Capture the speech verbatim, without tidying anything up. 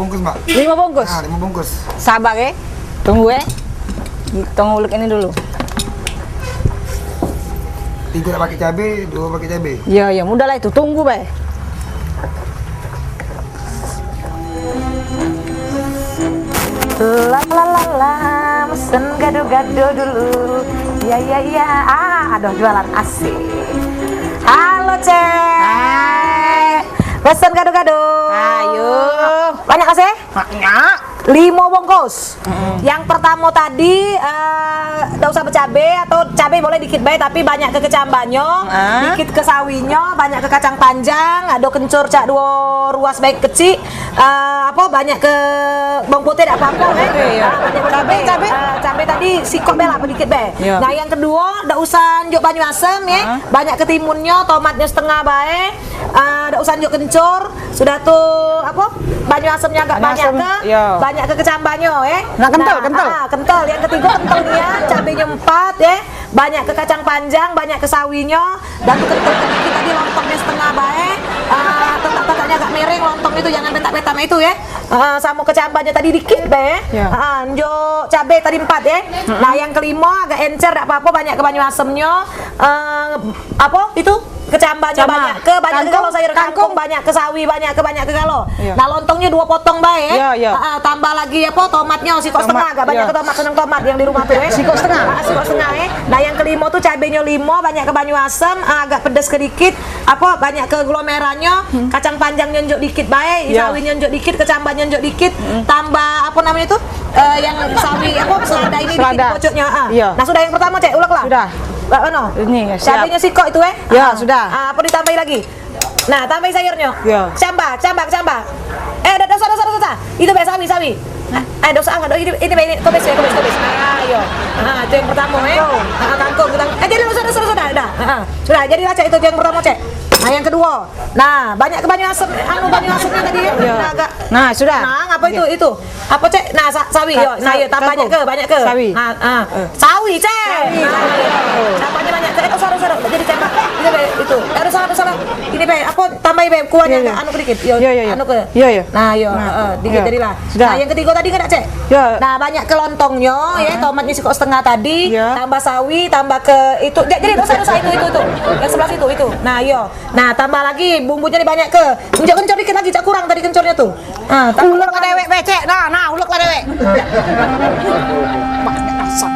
Bungkus, Mak. Lima bungkus? Ah, lima bungkus. Sabar, eh. Tunggu, eh. Tunggu ulek ini dulu. Tiga nak pakai cabe, dua pakai cabe. Ya, ya, mudah lah itu. Tunggu bae. La la la la, mesen gado-gado dulu. Ya ya ya. Ah, aduh, jualan asik. Halo, Cek. Hai. Mesen gado-gado. Ayo. Banyak kasih? Banyak. Limo bungkus. Yang pertamo tadi, eh, dak usah becabe atau cabe boleh dikit bae, tapi banyak ke kecambanyo, dikit ke sawinyo, banyak ke kacang panjang, ado kencur cak duo ruas bae kecik, eh, apo, banyak ke bawang putih dak apo-apo, eh. Ah, banyak ke cabe. Cabe, cabe. Eh, cabe tadi sikok bae lah, dikit bae. Nah, yang keduo, dak usah njuk banyu asem, ye. Banyak ke timunnyo, tomatnyo setengah bae. Ah, dak usah njuk kencur. Sudah tu, apo? Banyu asemnyo agak banyak ke, banyak ke kecambanyo, eh. Nak kental, nah, kental. Ah, kental. Yang ketigo kental nian, cabenyo empat, eh. Banyak ke kacang panjang, banyak ke sawinyo. Dan tu kental tadi lontong ni setengah bae. Ah, tetak-tetaknyo agak miring lontong itu, jangan petak-petak itu, ya. Ah, samo kecambanyo tadi dikit bae. Ah, njuk cabe tadi empat, ya. Nah, yang kelimo agak encer, dak apo-apo, banyak ke banyu asemnyo. Ah, apo itu? Kecambanyo banyak ke, banyak ke galo sayur kangkung, banyak ke sawi, banyak ke, banyak ke galo. Nah, lontongnyo duo potong bae, eh. Ha, tambah lagi apo, tomatnyo sikok setengah, agak banyak ke tomat, seneng tomat yang di rumah tu, eh. Sikok setengah. Ha, sikok setengah, eh. Nah, yang kelimo tu cabenyo limo, banyak ke banyu asem, ah, agak pedes sedikit, apo, banyak ke glo merahnya, kacang panjang nyonjok dikit bae, sawi nyonjok dikit, kecambah nyonjok dikit, tambah apo namonyo tu? Eh, yang sawi apo, selada ini dikit pocoknya. Ah. Nah, sudah yang pertama, Cek, ulek lah. Sudah. Lah, ono. Ini, siap. Cabenya sikok itu, eh. Ya, sudah. Ah, apa ditambahi lagi? Nah, tambahi sayurnya. Ya. Cambah, cambah, cambah. Eh, dah, dah, sudah, sudah, sudah. Itu bae sawi, sawi. Eh, dah usah, dah, ini, ini bae, ini, kobes, ya, kobes, kobes. Ah, yo. Ah, itu yang pertama, eh. Ah, kangkung, kangkung. Eh, jadi, sudah, sudah, sudah, dah. Ah, sudah, jadi lah, Cek, itu yang pertama, Cek. Nah, yang kedua. Nah, banyak ke banyu asem, anu, banyu asemnya tadi, ya. Ya. Nah, agak. Nah, sudah. Nah, apa itu, itu? Apa, Cek? Nah, sa- sawi, yo. Nah, yo, tambah banyak ke, banyak ke? Sawi. Ha, ha. Sawi, Cek. Sawi. Nah, yo. Tambahnya banyak ke. Eh, salah, salah. Jadi tembak. Ini bae, itu. Eh, salah, salah. Ini bae, apa, tambahi bae kuahnya agak anu ke dikit. Yo, anu ke. Yo, yo. Nah, yo, heeh, dikit jadilah. Sudah. Nah, yang ketiga tadi kena, Cek? Yo. Nah, banyak ke lontongnya, ya, tomatnya sikok setengah tadi, tambah sawi, tambah ke itu. Ja- Jadi dosa-dosa itu, itu, itu. Yang sebelah situ, itu. Nah, yo. Nah, tambah lagi bumbunya ni banyak ke. Kencur, kencur dikit lagi, cak kurang tadi kencurnya tu. Ah, tambah ulek lah dewek becek. Nah, nah, ulek lah dewek. Banyak asam.